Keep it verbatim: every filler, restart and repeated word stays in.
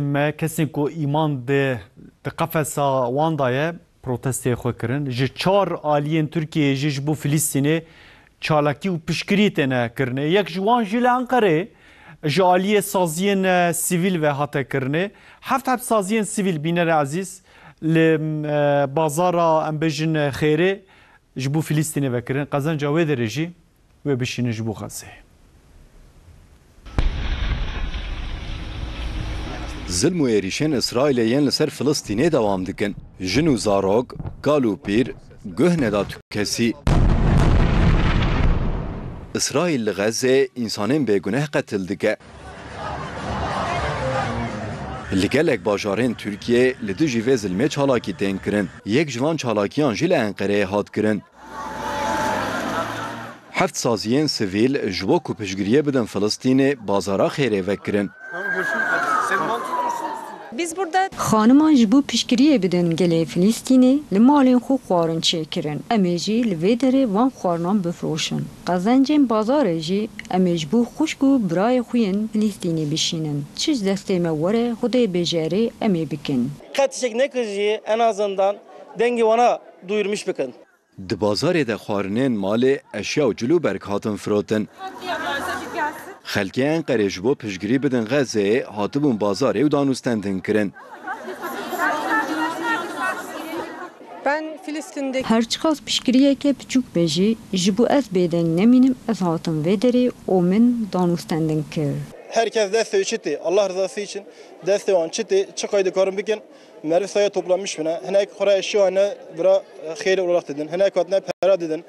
me, kesên ku îman di, di qefesa wan de ye, protestê xwe kirin. Ji çar aliyên Tirkiyeyê jî ji bo Filistînê çalakî û piştgirî têne kirinê. Yek ji wan jî li Enqerê ji aliyê saziyên, e, sivîl ve hate kirinê. Heft heb saziyên sivîl, bînerê ezîz, li, e, bazara, em bêjin, e, Xêrê ji bo Filistînê ve kirin. Qezenca wê derê jî wê bişînin ji bo Xezê. Zilm û êrîşên Îsraîlê yên li ser Filistînê dewam dikin. Jin û zarok, kal û pîr, guh neda tu kesî. Îsraîl li Xezê însanên bêguneh qetil dike. Li gelek bajarên Tirkiyê li dijî vê zilmê çalakî tên kirin. Yek ji van çalakiyan jî li Enqereyê hat kirin. Heft saziyên sivîl ji bo ku piştgiriyê bidin Filistînê, bazara Xêrê vekirin. Biz burada Xaniman ji bo piştgiriyê bidin gelê Filistînê li malên xwe xwarin çêkirin. Em ê jî li vê derê van xwarinan bifroşin. Qezencên bazarê jî em ê ji bo xwişk û birayê xwe yên Filistînê bişînin. Çi ji destê me were, Xwedê bêje erê, em ê bikin. Qet tiştek nekir jî en azından dengê wana duyurmuş bikin. Di bazarê de xwarinên malê, eşya û cil û berg hatin firotin. Xelkê Enqerê ji bo piştgirî bidin Xezeyê hatibûn bazarê û danûstendin kirin. Ben Filistin'deki Her çiqas piştgiriyeke biçûk be jî, ji bo ez bêdeng nemînim, ez hatim vê derê û min danûstendin kir. Herkes desteği çiti, Allah rızası için desteği olan çiti, çıkaydı karın bikin. Meriv sayı toplanmış bine. Hinek xura eşya ne bira xeyri olarak dedin. Hinek hatine pera dedin.